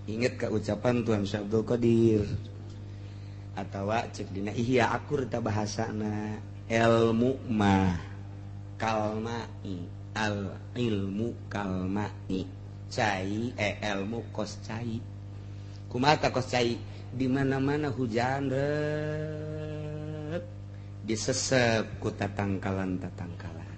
Ingat ke ucapan Tuan Syekh Abdul Qadir atau cek dina Ihya, akur ta bahasana, ilmu mah kalma'i, al ilmu kalma'i, cai, ilmu kos cai. Kumaha kos cai? Di mana-mana hujan rek disesep ku tatangkalan tatangkalan.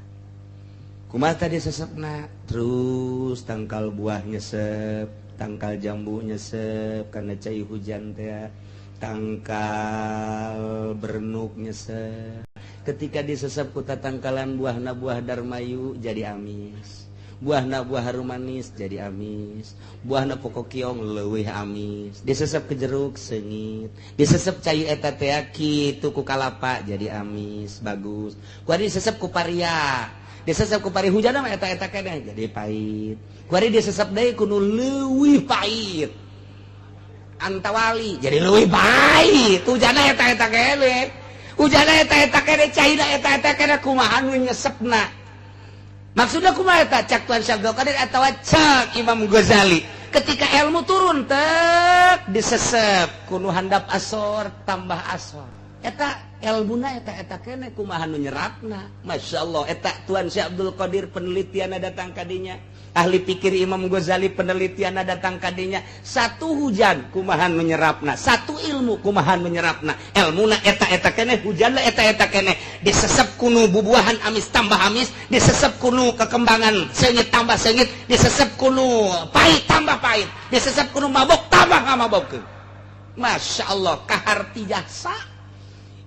Kumaha disesepna? Terus tangkal buah nyesep, tangkal jambu nyesep karena cai hujan teh, tangkal bernuk nyesep. Ketika disesep ku tatangkalan, buahna buah darmayu jadi amis, buahna buah harum manis jadi amis, buahna pokok kiong leuwih amis, disesep ke jeruk sengit, disesep cai eta teh kitu ku kalapa jadi amis bagus, kuari disesep ku paria, disesep ku pari hujan mah eta eta keneh jadi pahit, kuari disesep deui ku nu leuwih pahit, antawali, jadi leuwih pahit. Hujanna eta eta keneh, hujanna eta eta keneh, caina eta eta keneh. Kumaha nu nyesepna? Maksudnya kumaha eta? Cak Tuan Syekh Abdul Qadir atawa cak Imam Ghazali, ketika ilmu turun tek disesep ku nu handap asor tambah asor, eta ilmuna eta eta keneh. Kumaha nu nyerapna? Masya Allah, eta Tuan Syekh Abdul Qadir penelitian datang kadinya, ahli pikir Imam Ghazali penelitian datang kadinya. Satu hujan kumaha menyerapna, satu ilmu kumaha menyerapna? Ilmuna eta eta keneh, hujan eta eta keneh, disesep ku nu bubuahan amis tambah amis, disesep ku nu kekembangan sengit tambah sengit, disesep ku nu pahit tambah pahit, disesep ku nu mabok tambah ngamabokkeun. Masya Allah, kaharti jasa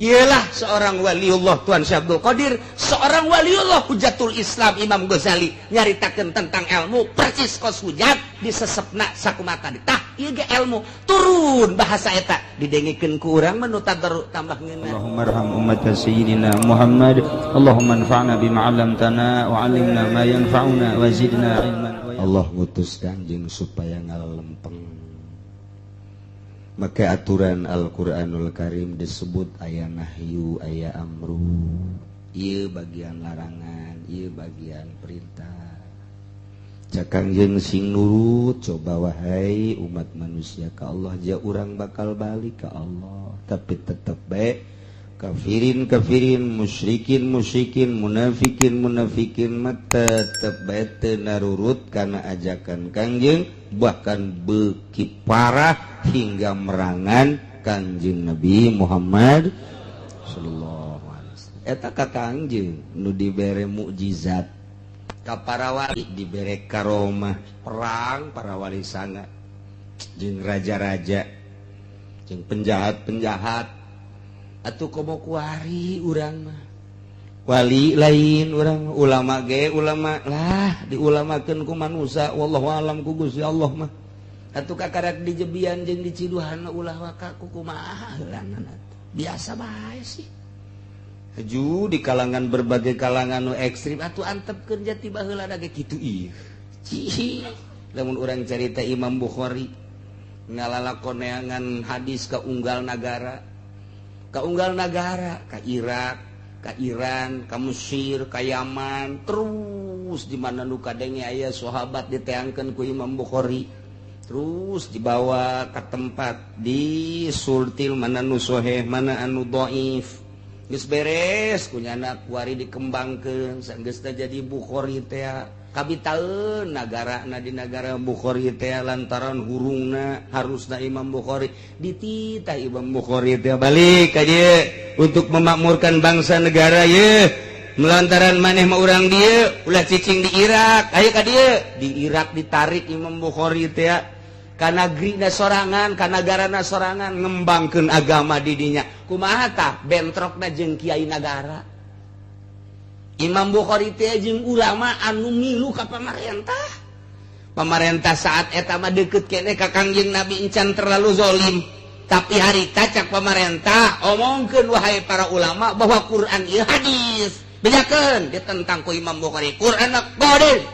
ialah seorang waliullah Tuan Syekh Abdul Qadir, seorang waliullah Hujatul Islam Imam Ghazali, nyaritakeun tentang ilmu persis kos hujan disesepna sakumaha tadi. Tah, ieu ge ilmu turun, bahasa eta didengikeun ku urang menu tadarru tambah ngeunah. Allahumma arham ummat sayyidina Muhammad. Allahumma anfa'na bima 'allamtana wa 'allimna ma yanfa'una wa zidna ilman. Allah ngutus Kanjeng supaya ngalalempeng. Maka aturan Al-Quranul Karim disebut aya nahyu, aya amru. Ieu bagian larangan, ieu bagian perintah. Cak Kangjeng, sing nurut coba wahai umat manusia ka Allah, ja urang bakal balik ke Allah. Tapi tetep baik kafirin kafirin, musyrikin musyrikin, munafikin munafikin mah tetep bae teu narurut kana ajakan Kangjeng, bahkan beuki parah hingga merangan Kangjeng Nabi Muhammad sallallahu alaihi wasallam. Eta ka Kangjeng nu dibere mukjizat, ka para wali dibere karomah, perang para wali sanga jeung raja-raja jeung penjahat-penjahat. Atuh komo kuari urang mah wali lain, urang ulama ge ulama lah, diulamakeun ku manusia, wallahu alam ku Gusti Allah mah. Atuh kakarak dijebian jeung diciduhan, ulah waka ku kumaha heulanana, biasa bae sih. Haju di kalangan berbagai kalangan nu ekstrim, atuh antepkeun jati baheula ge kitu ieu. Cih, lamun urang carita Imam Bukhari ngalalakoneangan hadis ke unggal nagara, ke unggal nagara, ke Irak, ke Iran, ke Mesir, ke Yaman, terus di mana nu kadenge aya sahabat diteangkeun ku Imam Bukhari, terus dibawa ke tempat di sultil mana nu soheh, mana anu dhaif. Geus beres kunyana kuari dikembangkeun, sanggeusna jadi Bukhari teh kabitaeun nagara na di nagara Bukhari teh lantaran hurungna harusna Imam Bukhari dititah. Imam Bukhari teh balik ka dieu untuk memakmurkan bangsa negara ye, melantaran maneh mah urang dieu, ulah cicing di Irak, ayo ka dieu. Di Irak ditarik Imam Bukhari teh ka nagrina sorangan, ka nagarana sorangan, ngembangkeun agama di dinya. Kumaha tah bentrokna jeung kiai nagara Imam Bukhari teh jeung ulama anu milu ka pamarentah? Pamarentah saat eta mah deket keneh ka Kangjeng Nabi, encan terlalu zolim. Tapi harita cak pamarentah, omongkeun wahai para ulama bahwa Quran ieu hadis, bejakeun ditentang ku Imam Bukhari. Quran qadim,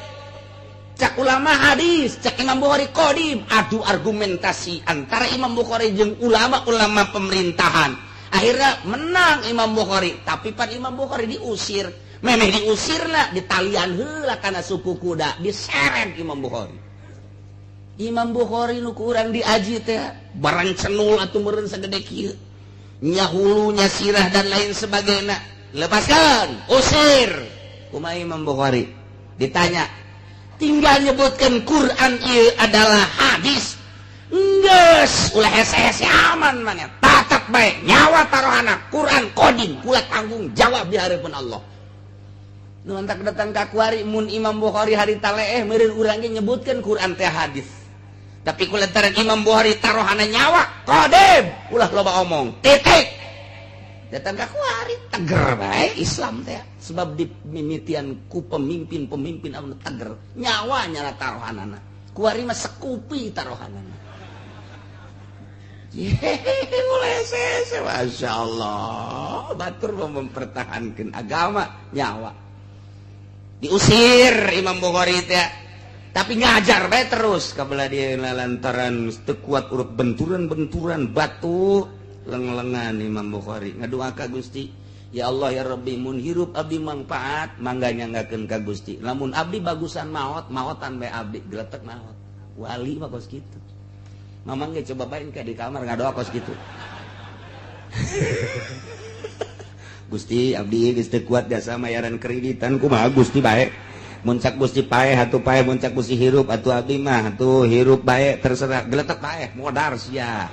cak ulama hadis, cak Imam Bukhari qadim. Adu argumentasi antara Imam Bukhari jeung ulama-ulama pemerintahan, akhirnya menang Imam Bukhari. Tapi pan Imam Bukhari diusir, memeh diusir lah, ditalian heula kana suku kuda, diseret Imam Bukhari. Imam Bukhari nu ku urang diaji teh barang cenul atuh meureun sagede kieu nya hulunya sirah dan lain sebagainya. Lepaskan, usir. Kumaha Imam Bukhari ditanya, tinggal nyebutkan Quran ieu adalah hadis. Geus, ulah hese-hese aman mana. Tatap bae nyawa taruhana Quran kodim kula tanggung jawab di hadapan Allah. Nu mantak datang ka kuari mun Imam Bukhari hari taleeh meureun urang ge nyebutkeun Quran teh hadis. Tapi kulantaran Imam Bukhari taruhana nyawa kodim ulah loba omong titik. Datang ka kuari teger bae Islam teh sebab dimimitian ku pemimpin-pemimpin anu teger nyawa nyala taruhanana. Kuari mah sekupi taruhanana. Yehehe mulai sese Masya Allah batur mempertahankan agama nyawa diusir Imam Bukhari teh tapi ngajar bae terus kabelah dia lantaran teu kuat urut benturan-benturan batu leng-lengan Imam Bukhari ngadoa ka Gusti, ya Allah ya Rabbi mun hirup abdi manfaat mangga nyanggakeun ka Gusti, lamun abdi bagusan maot maotan bae abdi geletek maot. Wali mah kos kitu. Mamang ge coba bae ke di kamar ngadoa kos kitu. Gusti abdi geus teu kuat jasa mayaran kreditan kumaha Gusti bae. Muncak Gusti paeh atuh paeh, muncak Gusti hirup atuh abdi mah atuh hirup bae terserah geletek paeh modar sia.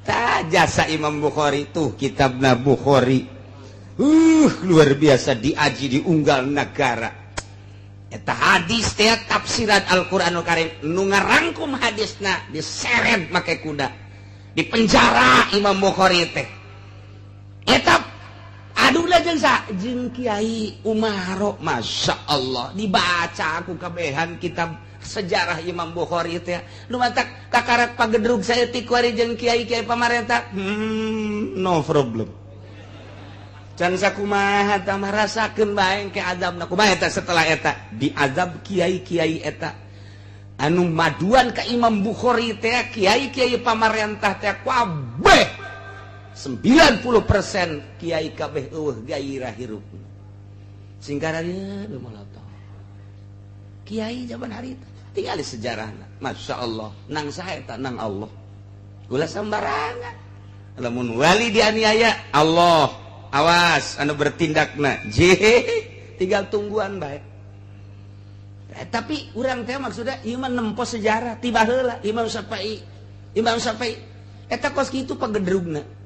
Ta jasa Imam Bukhari tuh kitabna Bukhari. Luar biasa diaji di unggal negara. Eta hadis teh tafsiran Al-Qur'anul Karim nu ngarangkum hadisna diseret make kuda. Di penjara Imam Bukhari teh. Eta aduh jeung sa jeung Kiai Umaro Masya Allah dibaca aku kabehan kitab sejarah Imam Bukhari teh nu matak kakarak pagedrug saeutik kuari jeung kiai-kiai pamarentah no problem. Can sakumaha tah marasakeun bae ke azabna kumaha eta setelah eta diazab kiai-kiai eta anu maduan ka Imam Bukhari teh kiai-kiai pamarentah teh kabeh 90% kiai kabeh eueuh gairah hirup. Singkarannya bemoloto. Kiai zaman hari itu tinggal sejarahna. Masya Allah nang saha eta nang Allah. Ulah sembarangan. Lamun wali dianiaya Allah awas anu bertindakna. Tinggal tungguan bae. Tapi urang teh maksudnya ieu mah nempo sejarah tiba heula Imam Syafi'i. Imam Syafi'i eta kos kitu pagedrugna.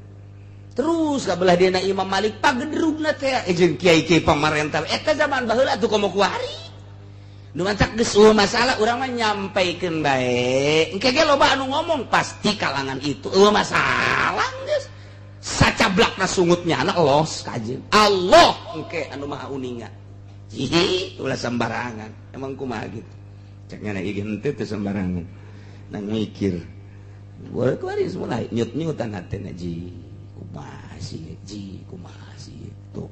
Terus kabelah dina Imam Malik pagedrugna teh jeung kiai-kiai pamarentah eta zaman baheula atuh komo kuari. Nu mantak geus eueuh masalah urang mah nyampaikeun bae. Engke ge loba anu ngomong pasti kalangan itu eueuh masalah geus. Sacablakna sungutnya anak los kajeun. Allah engke anu maha uninga. Hihi ulah sembarangan. Emang kumaha gitu. Cek ngana ieu henteu teu sembarangan. Nang mikir. Boleh kuari mulai nyut-nyutan hatena ji. Kumaha sih ji, kumaha sih tuh.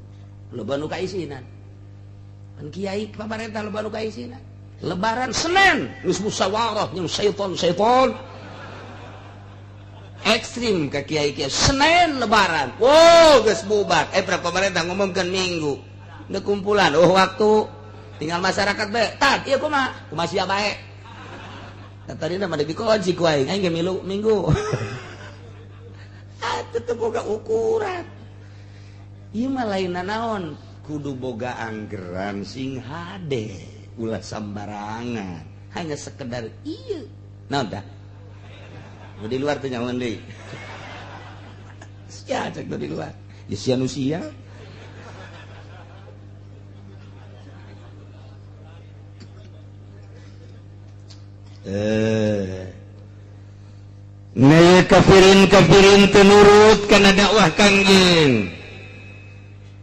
Loba nu kaisinan. Kan kiai pamarentah loba nu kaisinan. Lebaran Senin geus musyawarah jeung syaiton-syaiton. Ekstrim ka kiai-kiai Senin lebaran. Wow, geus bubar. Pemerintah ngumumkeun Minggu. Deuk kumpulan, oh waktu tinggal masyarakat bae. Tad, ieu kumaha? Kumaha sia bae. Tadi mah dikunci ku aing, aing ge milu Minggu. Atuh teu boga ukuran. Ieu mah lain naon, kudu boga anggeran sing hade, ulah sambarangan. Hanya sekedar ieu. Naon tah? Di luar tuh nyaman deui. Sia cek di luar. Ya sia nu sia. Nah, kafirin-kafirin tenurut karena dakwah Kangjeng.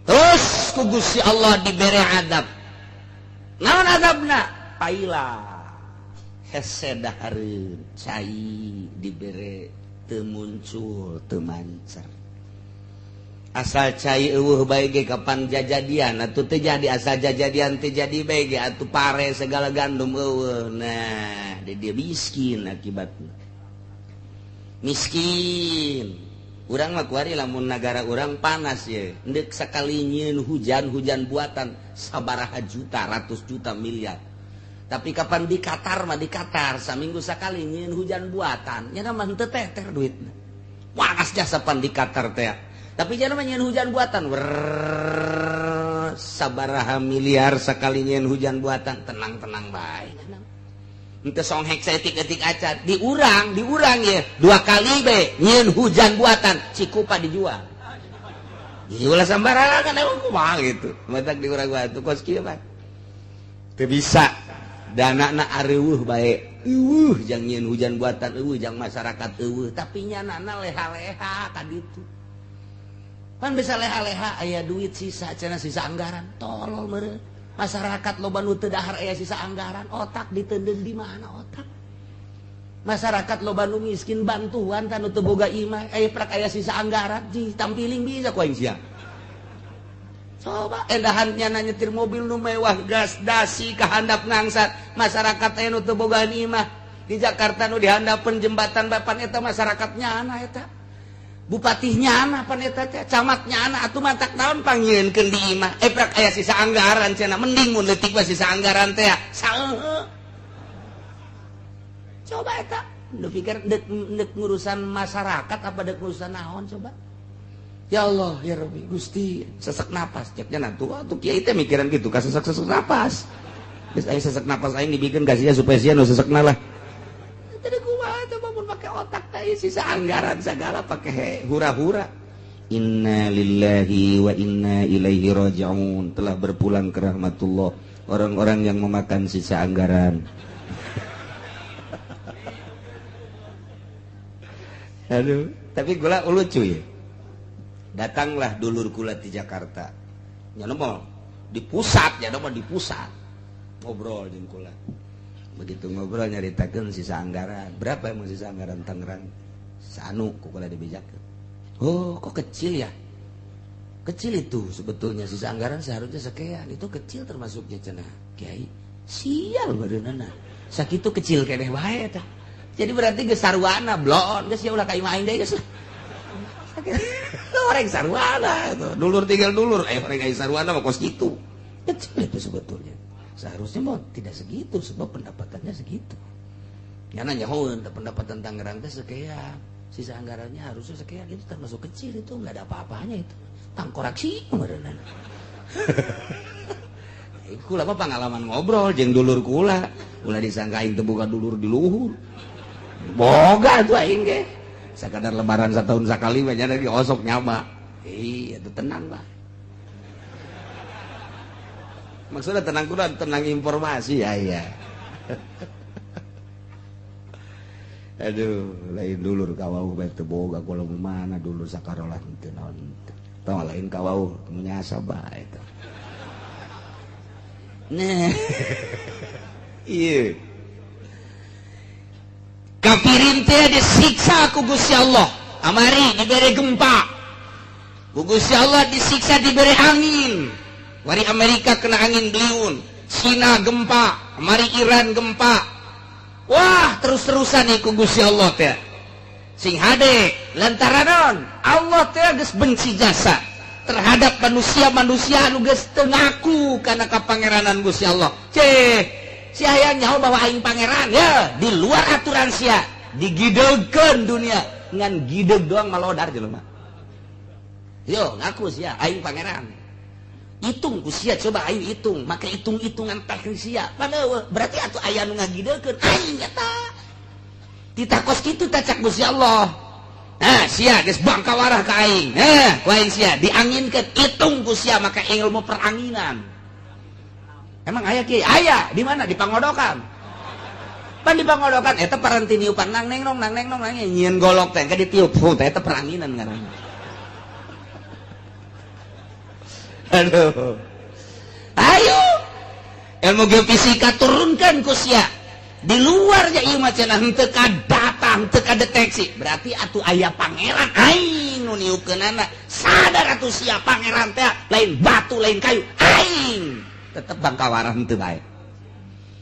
Terus ku Gusti Allah diberi adab. Naon adabna? Paila. Hese dahareun cai dibere teu muncul, teu mancar. Asal cai eueuh bae ge kapan jajadian atuh teu jadi, asal jajadian teu jadi bae ge atuh pare segala gandum eueuh. Nah, dia miskin akibatna. Miskin. Urang mah kuari lamun nagara urang panas ye. Ndek sakali nyieun hujan-hujan buatan sabaraha juta, ratus juta, miliar. Tapi kapan di Qatar mah, di Qatar saminggu sakali nyieun hujan buatan, nya mah henteu teter duitna. Waras jasa pan di Qatar teh. Tapi jangan mah nyieun hujan buatan, wer sabaraha miliar sekali nyieun hujan buatan, tenang-tenang bae. Henteu songhek saeutik-eutik acan, diurang, diurang ya. Dua kali be nyieun hujan buatan, Cikupa dijual. Dijual sembarangan emang kumaha gitu. Matak diurang batu kos kieu mah. Teu bisa. Dana na areuweuh bae. Eueuh jang nyieun hujan buatan, eueuh jang masyarakat eueuh, tapi nyanana leha-leha kaditu. Pan bisa leha-leha aya duit sisa cenah, sisa anggaran. Tolol meureun. Masyarakat loba nu teu dahar aya sisa anggaran, otak diteundeun di mana otak? Masyarakat loba nu miskin bantuan tanu teu boga imah, aya prak aya sisa anggaran, ji tampiling bisa ku aing sia. Coba endahan nyana nyetir mobil nu mewah, gas dasi ka handap ngangsat, masyarakat aya nu teu boga imah. Di Jakarta nu dihandapeun jembatan bapan eta masyarakat nyana eta. Bupati nyana pan eta teh, camat nyana atuh matak naon pangieunkeun di imah. Eh prak aya sisa anggaran cenah, mending mun leutik mah sisa anggaran teh. Saeuh. Coba eta, nu pikir dek, dek ngurusan masyarakat apa dek ngurusan naon coba? Ya Allah, ya Rabbi, Gusti, sesek napas. Ceknya nanti, tuh kiai teh mikiran gitu, ka sesek-sesek napas. Geus aing sesek napas aing dibikin kasih supaya sia nu sesekna lah. Tadi kumaha coba mun make otak teh, sisa anggaran segala pakai hura-hura. Inna lillahi wa inna ilaihi raji'un. Telah berpulang ke rahmatullah orang-orang yang memakan sisa anggaran. Aduh, tapi gula lucu ya. Datanglah dulur kula di Jakarta. Nya mah di pusat, nya mah di pusat. Ngobrol jeung kula. Begitu ngobrol nyaritakeun sisa anggaran. Berapa emang sisa anggaran Tangerang? Sanu ku kula dibejakeun. Oh, kok kecil ya? Kecil itu sebetulnya sisa anggaran seharusnya sekian. Itu kecil termasuknya cenah. Kiai, sial bareunana. Sakitu kecil keneh bae eta. Jadi berarti geus sarwana blon, geus ya ulah ka imah aing deui geus. Orang sarwana itu, dulur tinggal dulur, orang aing sarwana mah kos kitu. Kecil itu sebetulnya. Seharusnya mau tidak segitu sebab pendapatannya segitu. Ya nanya hoeun pendapatan Tangerang teh sekian. Sisa anggarannya harusnya sekian, itu termasuk kecil itu, nggak ada apa-apanya itu. Tangkoraksi meureunana. Kula mah pengalaman ngobrol jeung dulur kula, ulah disangka aing teu boga dulur di luhur. Boga tuh aing ge. Sakadar lebaran setahun sakali mah nya lagi osok nyaba. Iya, itu tenang lah. Maksudnya tenang kuda tenang informasi ya iya. Aduh, lain dulur kawauh bae teu boga kula mana dulur sakarolah teu naon. Tong lain kawauh menyasa bae eta. Nah. Iya. Kafirin teh disiksa ku Gusti Allah. Amari diberi gempa. Ku Gusti Allah disiksa diberi angin. Wari Amerika kena angin beliun, Cina gempa, amari Iran gempa. Wah, terus-terusan nih ku Gusti Allah teh. Sing hade lantaran Allah teh geus benci jasa terhadap manusia-manusia anu geus teu ngaku kana kapangeranan Gusti Allah. Ceh, si hayang nyaho bahwa aing pangeran ya, di luar aturan sia, digidegkeun dunia ngan gideg doang malodar jelema. Yo, ngaku sia aing pangeran. Hitung ku sia, coba aing hitung, make hitung-hitungan teknis sia. Padahal berarti atuh aya nu ngagidekeun aing eta. Ditakos kitu tacak Gusti Allah. Nah, sia geus bangka warah ka aing. Nah, ku aing sia dianginkeun, hitung ku sia make ilmu peranginan. Emang aya kiai? Aya, di mana? Di Pangodokan. Pan di Pangodokan eta paranti niupan nang neng nong nang neng nong nang nyieun golok teh ka ditiup teh eta peranginan ngaranna. Aduh. Ayo. Ilmu geofisika turunkan ku sia. Di luarnya ieu mah cenah henteu ka data, henteu ka deteksi. Berarti atuh aya pangeran aing nu niukeunana. Sadar atuh sia pangeran teh lain batu lain kayu aing. Tetep bangkawarah henteu bae.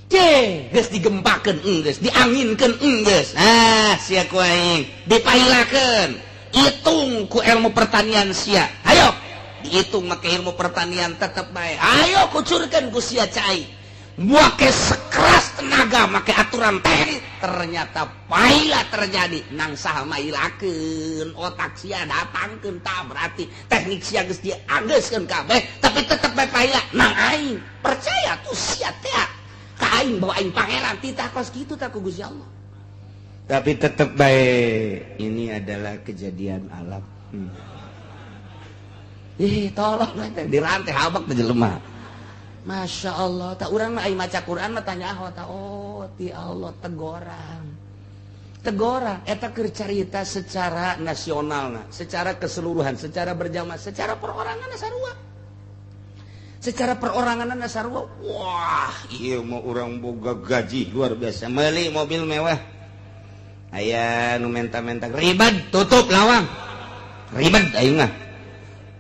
Ceh, geus digempakeun enggeus, dianginkeun enggeus. Ah, sia ku aing dipailakeun. Hitung ku ilmu pertanian sia. Ayo, dihitung make ilmu pertanian tetep bae. Ayo kucurkeun ku sia cai. Make sekeras tenaga make aturan teknik ternyata paila terjadi nang saha mailakeun otak sia datangkeun tah berarti teknik sia geus diageuskeun kabeh tapi tetep bae paila nang aing percaya tuh sia teh ka aing bahwa aing pangeran titah kos kitu tah ku Gusti Allah tapi tetep bae ini adalah kejadian alam. Ih tolong teh dirantai habak teh jelema. Masya Allah, tak urang mah ai maca Quran mah tanya ah ta oh ti Allah tegoran. Tegoran eta keur carita secara nasionalna, secara keseluruhan, secara berjamaah, secara perorangan sarua. Secara perorangan sarua. Wah, ieu mah urang boga gaji luar biasa, meuli mobil mewah. Aya nu menta-menta ribet, tutup lawang. Ribet aing mah.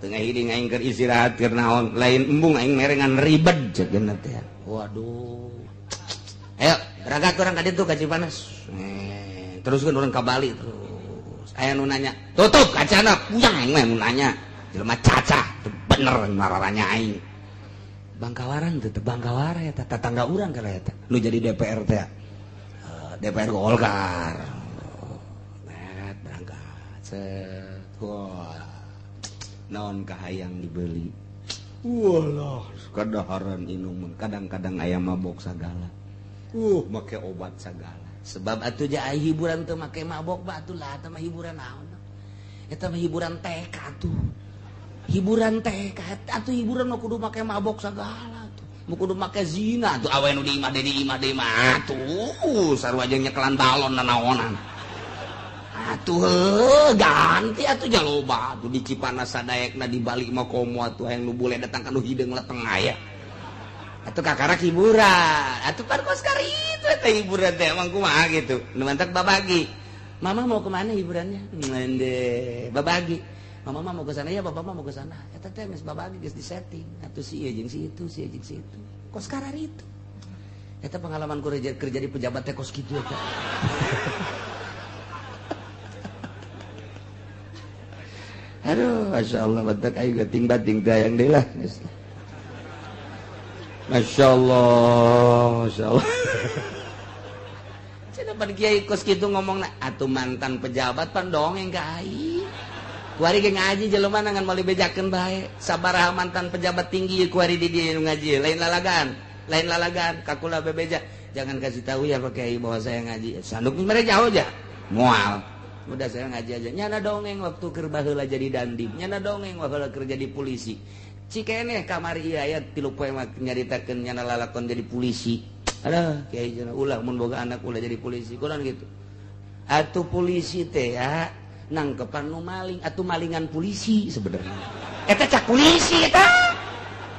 Tengah hiding aing keur istirahat keur naon lain embung aing merengan ribet ceuk teh. Waduh. Ayo berangkat urang ka ditu ka Cipanas. Teruskeun urang ka Bali terus. Aya nu nanya, tutup kacana puyang aing mah nu nanya. Jelema cacah teu bener mararanya aing. Bangkawaran teu Bangkawara eta tetangga urang kana eta. Nu jadi DPR teh. DPR Golkar. Net berangkat. Set. Wah. Naon kahayang dibeli walah kadaharan inuman kadang-kadang aya mabok sagala make obat sagala sebab atuh ja hiburan teu make mabok ba atuh lah eta mah hiburan naon eta mah hiburan TK atuh hiburan TK atuh hiburan mah kudu make mabok sagala atuh mah kudu make zina atuh awe nu di imah deui imah deui mah atuh sarua jeung nyekelan balon nanaonan atuh ganti atuh jaloba atuh di Cipanas sadaekna di Bali mah komo atuh hayang nu bule datang ka nu hideung leteng aya atuh kakarak hiburan atuh pan kos kari itu eta hiburan teh emang kumaha gitu nu mantak babagi mama mau kemana hiburannya mende babagi mama mah mau ke sana ya bapak mah mau ke sana eta teh geus babagi geus disetting atuh si ieu jeung si itu si ieu jeung si itu kos karari itu eta pengalaman kerja di pejabat teh kos kitu eta. Aduh, Masya Allah, bentak aing gating-bating teh deui lah. Masya Allah, Masya Allah. Cenah pan kiai kos kitu ngomongna atuh mantan pejabat pan dongeng ka aing. Kuari ge ngaji jelema ngan moal dibejakeun bae. Sabaraha mantan pejabat tinggi kuari di dieu nu ngaji, lain lalagan kakula bebeja. Jangan kasih tahu ya Pak Kiai bahwa saya ngaji. Sanduk mere jauh aja. Moal. Udah saya ngaji aja. Nyana dongeng waktu keur baheula jadi dandim, nyana dongeng waktu kerja di polisi. Cikeneh kamari ieu aya 3 poe mah nyaritakeun nyana lalakon jadi polisi. Aduh, kiai cenah ulah mun boga anak ulah jadi polisi. Kunaon gitu. Atuh polisi teh ya nangkepan nu maling, atuh malingan polisi sebenarnya. Eta cak polisi eta.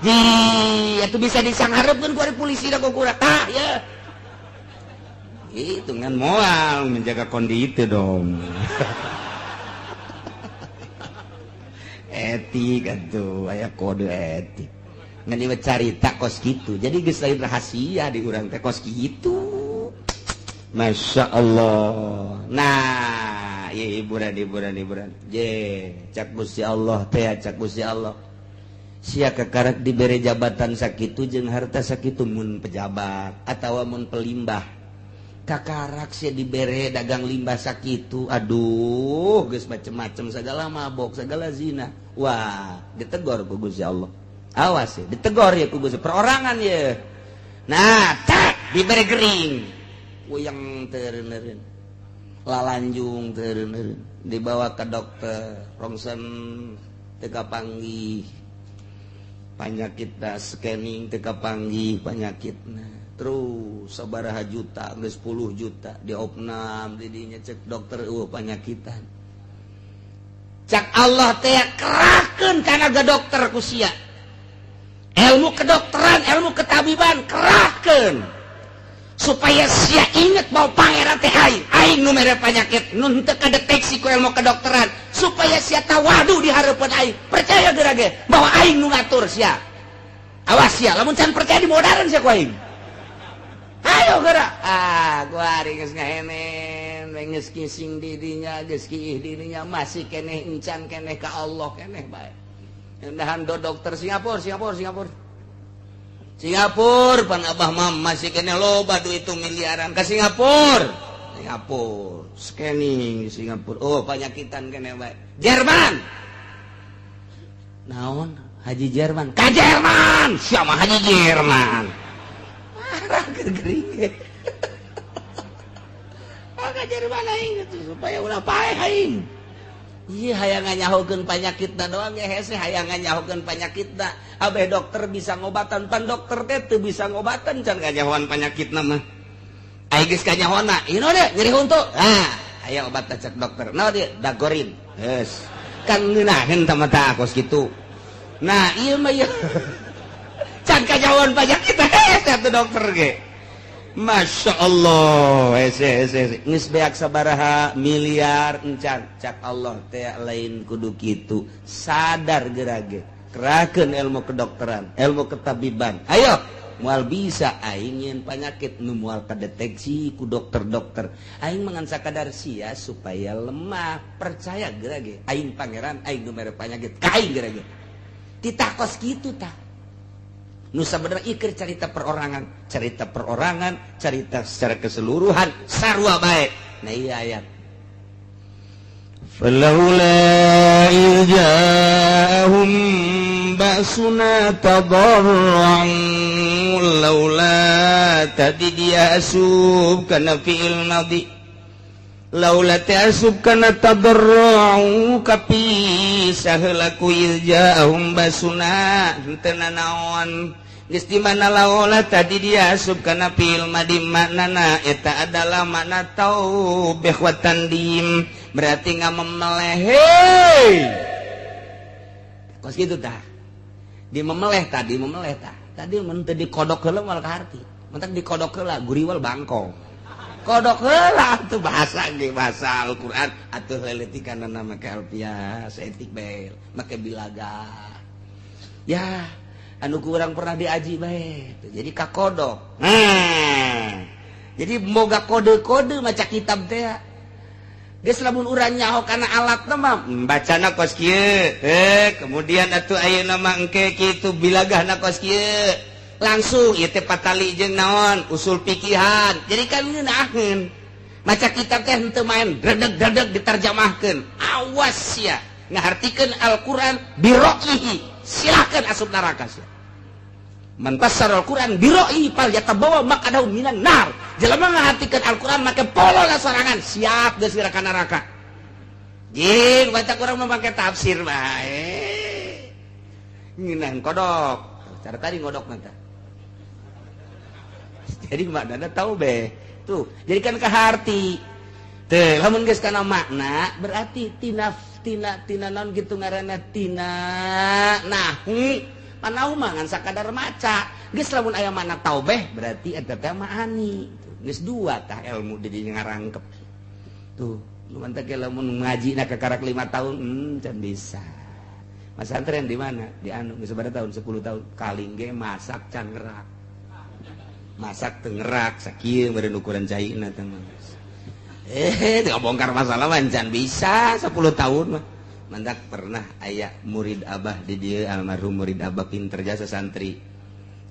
Ji, atuh bisa disanghareupeun ku ari polisi da kukura tah ya. Itu kan moal menjaga kondisi dong. Etik atuh aya kode etik. Ngan ieu carita kos kitu. Jadi geus lain rahasia di urang teh kos kitu. Masya Allah. Nah, ieu hiburan hiburan hiburan. Je, cak Gusti Allah teh cak Gusti Allah. Sia kakarak dibere jabatan sakitu jeung harta sakitu mun pejabat atawa mun pelimbah. Kakarak sia dibere dagang limbah sakitu aduh geus macem-macem segala mabok segala zina wah ditegor ku Gusti Allah awas ya ditegor ya ku Gusti perorangan ya nah tak dibere gering puyeng teureun lalanjung teureun dibawa ke dokter rongsen teu kapanggih panyakitna scanning teu kapanggih panyakitna terus sabaraha juta geus 10 juta diopnam didinya cek dokter eueuh panyakitan cak Allah teh kerahkeun kana ga dokter ku sia ilmu kedokteran ilmu ketabiban kerahkeun supaya sia inget bahwa pangeran teh aing aing nu mere panyakit nu henteu kadeteksi ku ilmu kedokteran supaya sia tawadu di hareupeun aing percaya geura ge bahwa aing nu ngatur sia awas sia lamun can percaya dimodaran sia ku aing. Ayo gerak. Ah, gua hari geus ngahenen, geus kising dirinya, geus kiih dirinya masih keneh encan keneh ka Allah keneh bae. Ndahan do dokter Singapura, Singapura, Singapura. Singapura pan Abah mah masih kena loba duit itu miliaran ke Singapura. Singapura scanning di Singapura, oh panyakitan kene bae. Jerman naon, haji Jerman, ka Jerman siapa, haji Jerman marah gering ge ka Jerman aing gitu supaya ulah paeh aing. Iya, hayang nganyahokeun panyakitna doang ge hese, hayang nganyahokeun panyakitna. Abeh dokter bisa ngobatan, pan dokter teh teu bisa ngobatan, can kanyahoan panyakitna mah. Aing geus kanyahoana, ieu deh nyeri huntu. Ah, aya obat cek dokter. Naon dia? Dagorin. Geus. Kan ngeunaheun tah mata kos kitu. Nah, ieu mah ieu. Can kanyahoan panyakit hese atuh dokter ge. Masya Allah, hese hese hese. Geus beak sabaraha miliar encan, cak Allah teh lain kudu kitu. Sadar gerage, kerahkeun ilmu kedokteran, ilmu ketabiban. Ayo, moal bisa aing nyieun panyakit nu moal kadeteksi ku dokter-dokter. Aing mangan sakadar sia supaya lemah. Percaya gerage, aing pangeran, aing nu mere panyakit ka aing gerage. Titah kos kitu tah. Nu sabenerna iker cerita perorangan, cerita perorangan, cerita secara keseluruhan, sarua bae. Nah, iya ayat. فلولا إذ جاءهم بأسنا تضرعوا لولا tadi dia asup kana fi'il madhi, laula teh asup kana tadarra'u kapisah laku إذ جاءهم بأسنا henteu naon. Geus di mana laula tadi dia asup kana fi'il madhi, maknana eta adalah makna taubih wa tandim, berarti nggak memeleh. Hei, kos gitu tah di memeleh tadi, memeleh tah tadi mun teu dikodok heula moal kaharti. Mentak dikodok heula guriwal bangkong, kodok heula tuh bahasa ge bahasa Al-Qur'an atuh leletikanana make alfiah saeutik bae, make bilaga ya anu kurang pernah diaji bae jadi kakodok. Nah, jadi moga kode-kode maca kitab teh geus lamun urang nyaho kana alat mah bacana kos kieu, kemudian atuh ayeuna mah engke kitu bilagahna kos kieu, langsung ieu teh patali jeung naon usul fikihan. Jadi kan ngeunaheun maca kitab teh henteu main dredeg-dredeg diterjemahkeun. Awas ya ngahartikeun Al-Qur'an bira'yihi, silakan asup neraka sia. من فسر القرآن برأيه فليتبوأ مقعده من النار. Jelema ngahartikeun Al-Qur'an make polona sorangan, siap geus ka neraka. Jing baca kurang memakai tafsir bae. Ngeunah kodok. Cara tadi ngodok mah. Jadi maknana tahu be. Tuh, jadi kan kaharti. Teu, lamun geus kana makna berarti tina tina tina naon gitu ngaranna tina nahu. Panahu mah ngan sakadar maca. Geus lamun aya makna taubeh berarti eta teh maani. Geus dua tah ilmu di dinya ngarangkep. Tuh, lu mantak lamun ngaji na kakarak 5 tahun, can bisa. Mas santren di mana? Di anu geus sabaraha tahun? 10 tahun. Kaling ge masak can ngerak. Masak teu ngerak sakieu meureun ukuran caina teh mah. Teu bongkar masalah mah can bisa 10 tahun mah. Mantak pernah aya murid abah di dieu, almarhum murid abah pinter jasa santri.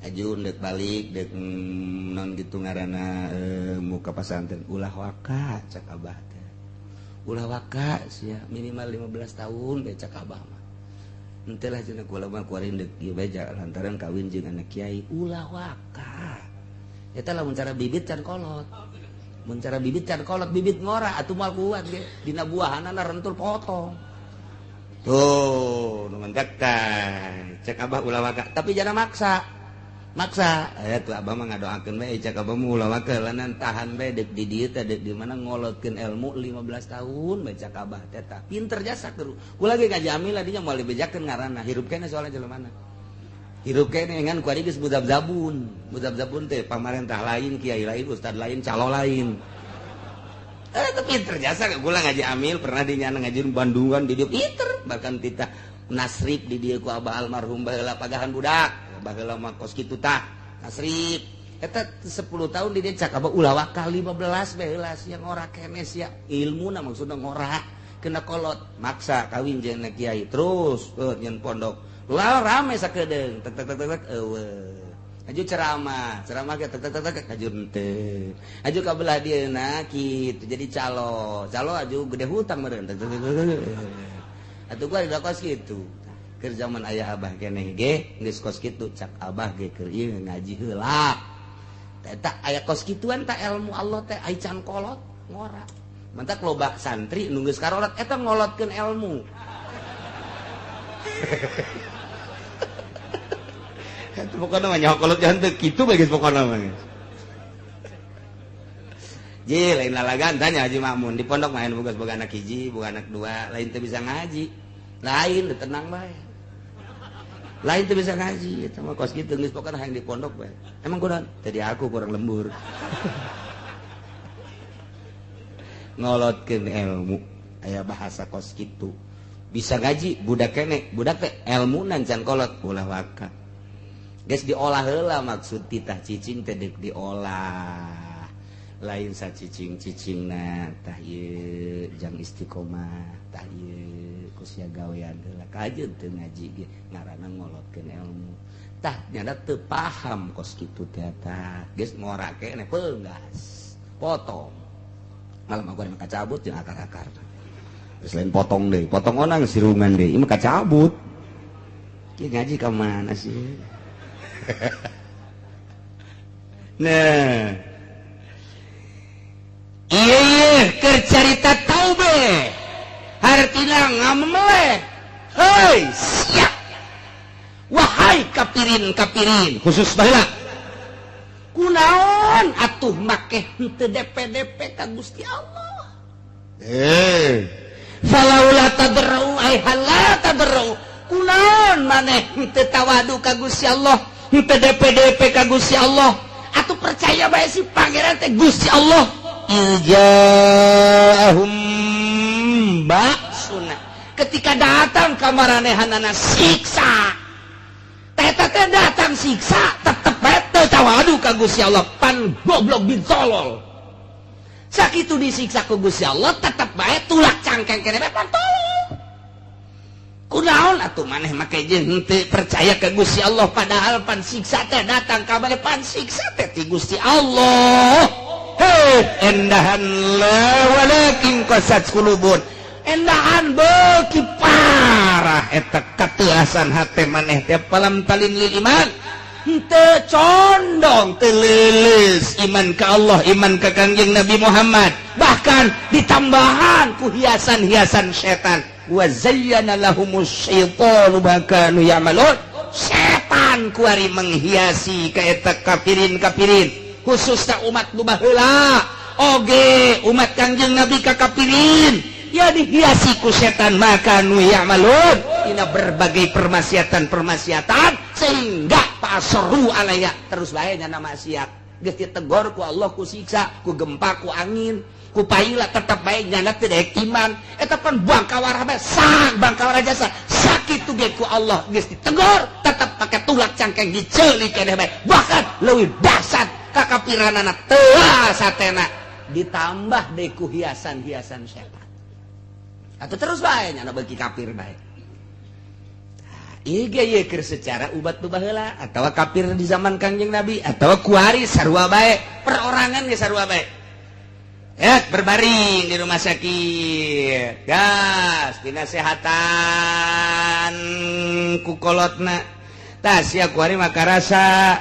Aju deuk balik deuk non gitu ngaranna muka pasantren, ulah waka cak abah teh. Ulah waka sia minimal 15 tahun bae cak abah mah. Henteu lah cenah kula mah kuari deuk ieu bae lantaran kawin jeung anak kiai, ulah waka. Eta lamun cara bibit can kolot. Mun cara bibit can kolot, bibit ngora atuh moal kuat ge. Dina buahanana rentul potong. Tuh, nu mantak cek abah ulah waka, tapi jangan maksa. Maksa, tuh abah mah ngadoakeun bae cek abah mah ulah waka lanan tahan bae deuk di dieu teh deuk di mana ngolotkeun ilmu 15 tahun bae cek abah teh tah. Pinter jasa keur. Kula ge ngaji amil dinya moal dibejakeun ngaranna, hirup keneh soalnya jelema mana. Hirup keneh ngan kuari geus mudab-zabun. Mudab-zabun teh pamarentah lain, kiai lain, ustad lain, calo lain. Tapi pinter jasa gula ngaji amil pernah dinyana ngaji Bandungan di dia pinter, bahkan tita nasrib di dia ku abah almarhum baheula pagahan budak baheula mah kos kitu tah nasrib eta 10 tahun di dia cak abah ulah waka 15 baheula sia ngora keneh sia ilmuna maksudna ngora kena kolot maksa kawin jeung kiai terus nyen pondok lah rame sakedeung tek tek tek tek eueuh. Aju ceramah, ceramah ge tek tek tek aju henteu. Aju ka belah dieuna kitu jadi calo. Calo aju gede hutang meureun. Atuh gua da kos kitu. Keur zaman ayah abah keneh ge geus kos kitu cak abah ge keur ieu ngaji heula. Eta aya kos kituan ta ilmu Allah teh ai can kolot ngora. Mantak loba santri nu geus karolot eta ngolotkeun ilmu. Itu pokoknya mah nyaho kolot jangan teu kitu bae geus pokokna mah. Ji lain lalagan tanya Haji Makmun di pondok main boga boga anak hiji, boga anak dua, lain teu bisa ngaji. Lain teu tenang bae. Lain teu bisa ngaji, eta mah kos kitu geus pokokna hayang di pondok bae. Emang kunaon? Tadi aku kurang lembur. Ngolotkeun ilmu aya bahasa kos kitu. Bisa ngaji budak kene, budak teh elmuna can kolot ulah waka. Geus diolah heula maksud titah cicing teh deuk diolah. Lain sacicing-cicingna tah ieu jang istiqomah, tah ieu ku sia gawean heula kajeun teu ngaji ge ngaranna ngolotkeun ilmu. Tah nyana teu paham kos kitu teh tah. Geus ngora keneh peunggas. Potong. Malam aku mah kacabut jeung akar-akar. Geus lain potong deui, potong onang sirungan deui, ieu mah kacabut. Ieu ngaji ka mana sih? Nah, iya keur carita taube hartina ngameleh. Hei siap, wahai kapirin kapirin khusus baheula kunaon atuh make henteu DP-DP ka Gusti Allah. Falaula tadarru ai hala tadarru kunaon maneh henteu tawadu ka Gusti Allah, henteu DP-DP ka Gusti Allah, atuh percaya bae si pangeran teh Gusti Allah. Ijahum ba'suna, ketika datang ka maranehanana siksa, teh teh datang siksa tetep bae teu tawadu ka Gusti Allah, pan goblok bin tolol. Sakitu disiksa ku Gusti Allah tetep bae tulak cangkeng keneh bae pan tolol. Kunaon atuh maneh make jeung henteu percaya ka Gusti Allah padahal pan siksa teh datang ka maneh, pan siksa teh ti Gusti Allah. Heh, endahan la walakin qasat qulubun. Endahan beuki parah eta kateuasan hate maneh teh palam talin lil iman. Henteu condong teu leuleus iman ka Allah, iman ka Kangjeng Nabi Muhammad. Bahkan ditambahan ku hiasan-hiasan setan. Wa zayyana lahumus syaitanu ma kanu ya'malun. Setan kuari menghiasi ka eta kafirin-kafirin, khususna umat nu baheula oge umat Kangjeng Nabi ka kafirin ya dihiasi ku setan maka nu ya'malun dina berbagai permaksiatan-permaksiatan sehingga pasoru alaya terus bae nyana maksiat. Geus ditegor ku Allah, ku siksa, ku gempa, ku angin, ku paila tetep bae nyana teu daek iman. Eta pan bangkawara bae sang bangkawara jasa sakitu ge ku Allah geus ditegor tetep pake tulak cangkeng diceuli keneh bae, bahkan leuwih dahsyat kakapiranana teu satena ditambah deui ku hiasan-hiasan setan. Atau terus bae nyana beuki kafir bae. Ieu ge ieu keur secara ubat nu baheula atawa kafir di zaman Kangjeng Nabi atawa kuari sarua bae, perorangan ge sarua bae. Ya, berbaring di rumah sakit. Gas dinasehatan ku kolotna. Tah sia kuari mah karasa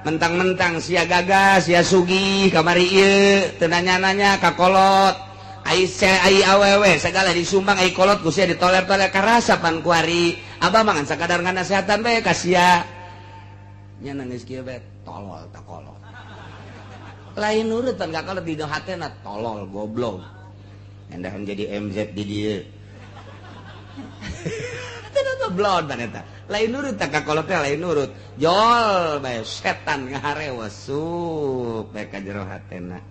mentang-mentang sia gagas, sia sugih kamari ieu teu nanya-nanya ka kolot. Ai ai awewe segala disumbang ai kolot ku sia ditoler-toler karasa pan kuari. Abah mah ngan sakadar nganasehatan bae ka sia. Nya geus kieu bae tolol ta kolot. Lain nurut pan ka kolot di hatena tolol goblok. Endahan jadi MZ di dieu. Goblok pan eta. Lain nurut tak ka kolot teh lain nurut. Jol bae setan ngaharewas sup bae ka jero hatena.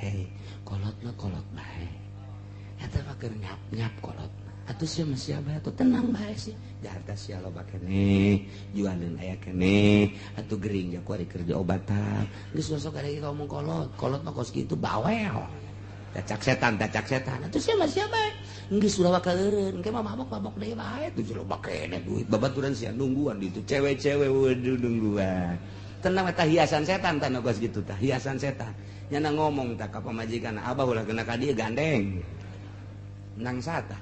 Hei, kolot mah kolot bae. Eta mah keur nyap-nyap kolot. Atuh sia mah sia bae atuh tenang bae sih. Jarta sia loba keneh, jualeun aya keneh, atuh gering ja kuari keur diobatan. Geus sok ada ngomong kolot, kolot mah kos kitu bawel. Cak setan, cak setan. Atuh siapa siapa? Geus ulah bakal eureun, engke mah mabok-mabok deui bae tuh loba keneh duit. Babaturan sia nungguan di itu cewek-cewek, waduh, nungguan. Tenang, eta hiasan setan tah kos gitu tah, hiasan setan. Nyana ngomong tah ka pamajikan, "Abah ulah kena ka dieu, gandeng." Nang sata.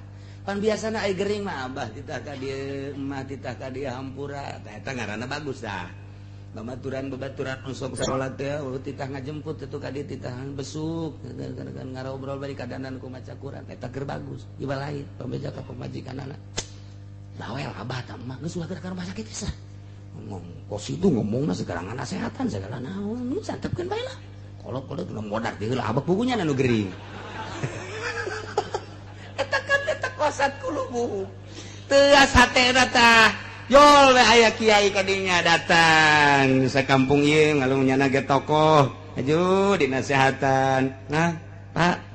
Pan biasana ai gering mah abah titah ka dieu, emak titah ka dieu, hampura. Tah eta ngaranna bagus tah. Babaturan babaturan sok salat teh, oh, titah ngajemput itu ka dieu, titah besuk kan ngarobrol bari kadanan ku maca Quran, eta keur bagus. Ieu lain pambeja ka pamajikanana. Bawel abah tah mah geus ulah ka rumah sakit geus. Ngomong kos itu ngomongna segala nasehatan segala naon, santepkeun bae lah. Kolot-kolot nu modar di heula abah bukunya nu gering. Eta kan eta kosat kulubu. Teu hatena tah. Yol we aya kiai kadinya datang sakampung ieu ngalung nyana ge tokoh. Aju dinasehatan. Nah, Pak,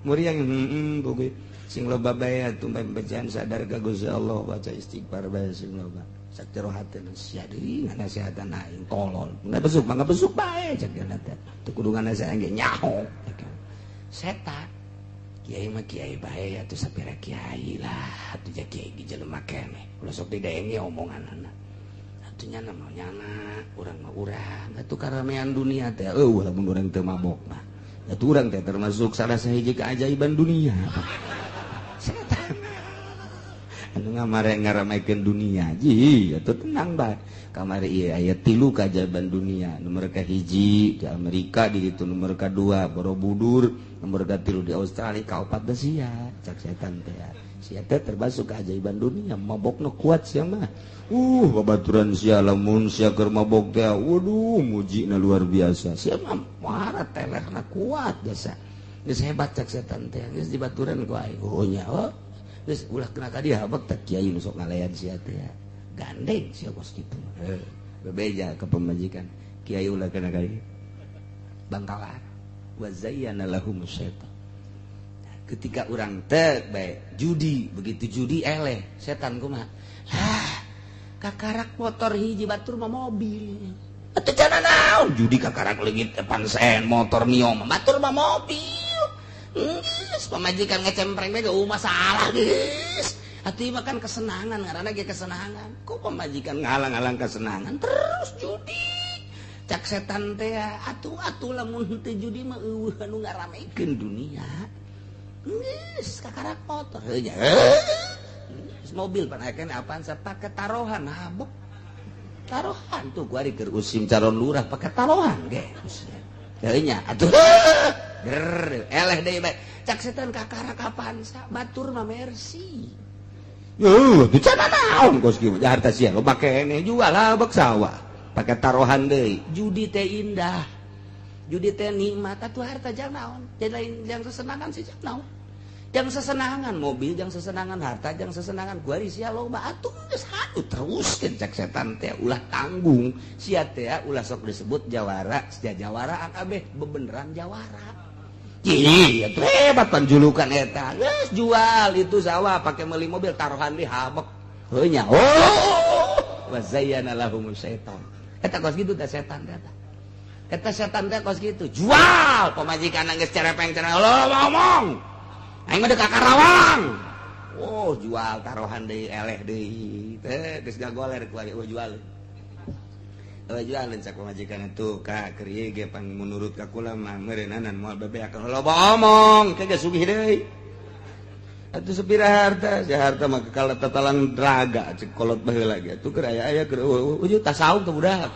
muriang buku sing loba bae atuh bacaan sadar ka Gusti Allah, baca istighfar bae sing loba. Sakjero hate sia deui ngasehatan aing tolol. Nggak besuk, mah besuk bae cek dia teh. Teu kudu nganasehan ge nyaho. Setan. Kiai mah kiai bae atuh, sapira kiai lah atuh, ja kiai di jelema keneh. Ulah sok didenge omonganana. Atuh nyana mah nyana, urang mah urang. Atuh karamean dunia teh eueuh lamun urang teu mabok mah. Atuh urang teh termasuk salah sahiji keajaiban dunia. Setan anu ngamare ngaramekeun dunia ji atuh tenang bae. Kamari ieu aya tilu keajaiban dunia: nomor kahiji di Amerika di ditu, nomor kadua Borobudur, nomor katilu di Australia, kaopat teh sia. Cak setan teh sia teh termasuk keajaiban dunia, mabokna kuat sia mah. Babaturan sia lamun sia keur mabok teh, waduh, mujina luar biasa sia mah, marah telerna kuat jasa geus hebat. Cak setan teh geus dibaturan ku aing, oh nya, oh geus ulah kena ka dia habek teh, kiai nu sok ngalayan sia teh gandeng sia kos kitu. Heuh, bebeja ke pemajikan, kiai ulah kena ka dia bangkalan. Wa zayyana lahum syaitan. Ketika orang teh bae judi, begitu judi eleh setan kumaha lah, kakarak motor hiji, batur mah mobil. Atuh cana naon judi kakarak leungit pansen motor Mio mah, batur mah mobil. Geus pamajikan ngecempreng bae ge masalah geus. Atuh mah kan kesenangan ngaranna ge kesenangan. Kok pamajikan ngalang-alang kesenangan terus judi. Cak setan teh atuh atuh lamun teu judi mah eueuh anu ngaramekeun dunia. Geus kakarak motor heuh nya. Geus mobil pan aya keneh apaan pake taruhan habek. Taruhan tuh gua keur usim calon lurah pake taruhan ge. Heuh nya atuh. Ger eleh deui bae. Cak setan kakarak Avanza, batur mah Mercy. Yuh, itu cara naon kos kieu harta sia lo keneh jual lah bek sawah. Pake taruhan deui. Judi teh indah. Judi teh nikmat atuh harta jang naon? Jadi lain jang sesenangan sih jang naon? Jang sesenangan mobil, jang sesenangan harta, jang sesenangan gua sia loba atuh geus hayu teruskeun. Cak setan teh ulah tanggung sia teh ulah sok disebut jawara, sia jawaraan abeh bebeneran jawara. Ih, hebat panjulukan eta. Geus jual itu sawah pakai meuli mobil taruhan di habek. Heuh nya. Oh, wa zayyana lahum syaitan. Eta kos kitu teh setan teh. Eta setan teh kos kitu. Jual pamajikan geus cerepeng cenah lo ngomong. Aing mah ka Karawang. Oh, jual taruhan deui eleh deui. Teh geus gagoler ku oh jual. Oh, jual cak pamajikan itu ka keur ieu ge pang menurut ka kula mah meureunana moal bebeak loba omong ke geus sugih deui. Atuh sepira harta, si harta mah kekal tatalang draga cek kolot baheula ge. Atuh keur aya-aya keur eueuh tasawuf teh budak.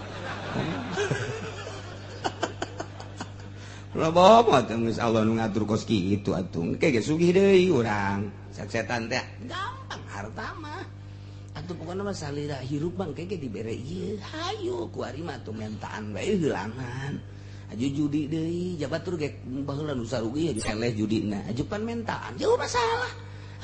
Loba mah teh geus Allah nu ngatur kos kitu atuh. Engke ge sugih deui urang. Cak setan teh gampang harta mah. Atuh pokona mah salira hirup bang ge dibere ieu hayu ku ari mah atuh mentaan bae heulangan. Aju judi deui jabatur ge baheula nu sarugi eleh judina. Aju pan mentaan jauh masalah.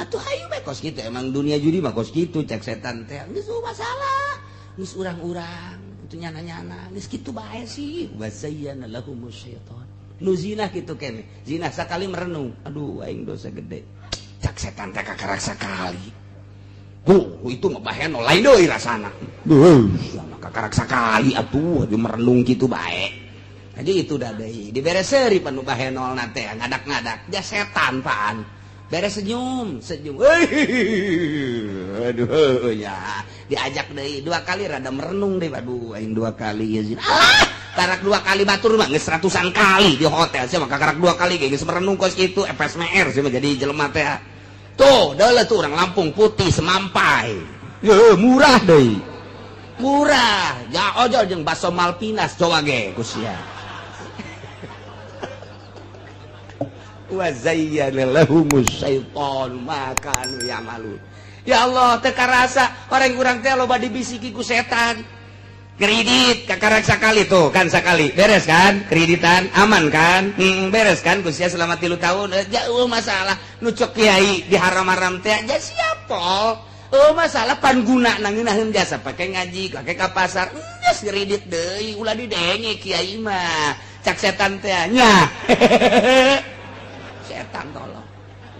Atuh hayu bae kos kitu emang dunia judi mah kos kitu cak setan teh geus masalah. Geus urang-urang atuh nyana-nyana geus kitu bae sih. Wa zayyana lahumus syaitan. Nu zina kitu kene. Zina sakali merenung. Aduh aing dosa gede. Cak setan teh kakarak sakali. Itu mah baheno lain deui rasana. Duh, sama kakarak sakali atuh aju merenung kitu bae. Jadi itu dah deui dibere seuri panu bahenol na teh ngadak-ngadak ja setan paan. Beres senyum, senyum. Aduh ya, diajak deui dua kali rada merenung deh, aduh aing dua kali ya. Ah, karak dua kali batur mah geus ratusan kali di hotel sia mah karak dua kali ge geus merenung kos kitu FSMR sia mah jadi jelema teh. Tuh, deuleu tuh orang Lampung putih semampai. Ye, murah deui. Murah. Ja ojol jeung bakso Malpinas coba ge ku sia. Wa zayyana lahumus syaitan ma kanu ya'malun. Ya Allah, teu karasa orang-urang teh loba dibisiki ku setan. Kredit kakarak sakali tuh kan sakali beres kan kreditan aman kan beres kan ku sia selama 3 tahun jauh masalah nu cok kiai di haram-haram teh ja siapa oh masalah pan guna nangeunaheun jasa pake ngaji pake ka pasar geus kredit deui ulah didenge kiai mah cak setan teh nya. Setan tolong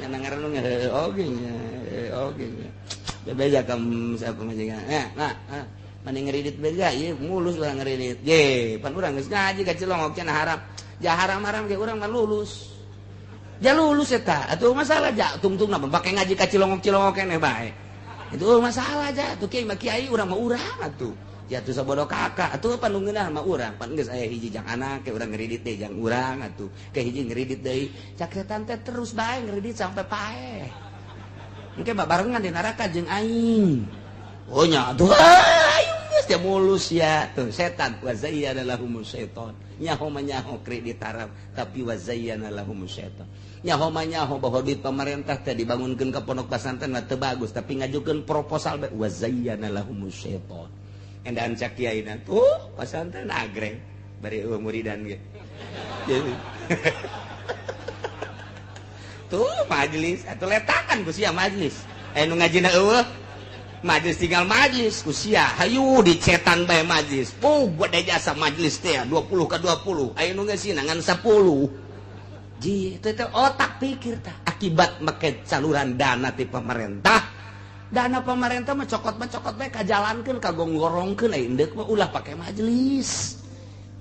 nya ngarenung oge nya oge nya bebeja ka siapa majikan nah mana ngeridit beja ieu mulus urang ngeridit ye pan urang geus ngaji ka Cilongok cenah haram ja haram-haram ge urang mah lulus ja lulus eta atuh masalah ja tungtungna pake ngaji ka Cilongok-Cilongok keneh bae itu masalah ja atuh kiai mah kiai urang mah urang atuh jatuh sabodo kakak atuh pan nu ngeunah mah urang pan geus aya hiji jang anak ke urang ngeridit deui jang urang atuh ke hiji ngeridit deui cak setan teh terus bae ngeridit sampai paeh engke babarengan di neraka jeung aing. Oh nya atuh ayo geus dia mulus ya tuh setan wa zayyana lahumus syaiton nyaho mah nyaho kredit haram tapi wa zayyana lahumus syaiton nyaho mah nyaho bahwa duit pemerintah teh dibangunkeun ka pondok pesantren mah teu bagus tapi ngajukeun proposal bae wa zayyana lahumus syaiton endahan cak kiaina tuh pesantren agreng bari eueuh muridan ge. Tuh majelis atuh letakan ku sia majelis aya nu ngajina eueuh majelis tinggal majelis ku sia hayu dicetan bae majelis puh buat jasa majelis teh 20 ke 20 aya nu ngeusina ngan 10 ji teh otak pikir tah akibat make saluran dana ti pemerintah dana pemerintah mah cokot bae kajalankeun kagonggorongkeun aya indeuk mah ulah pake majelis.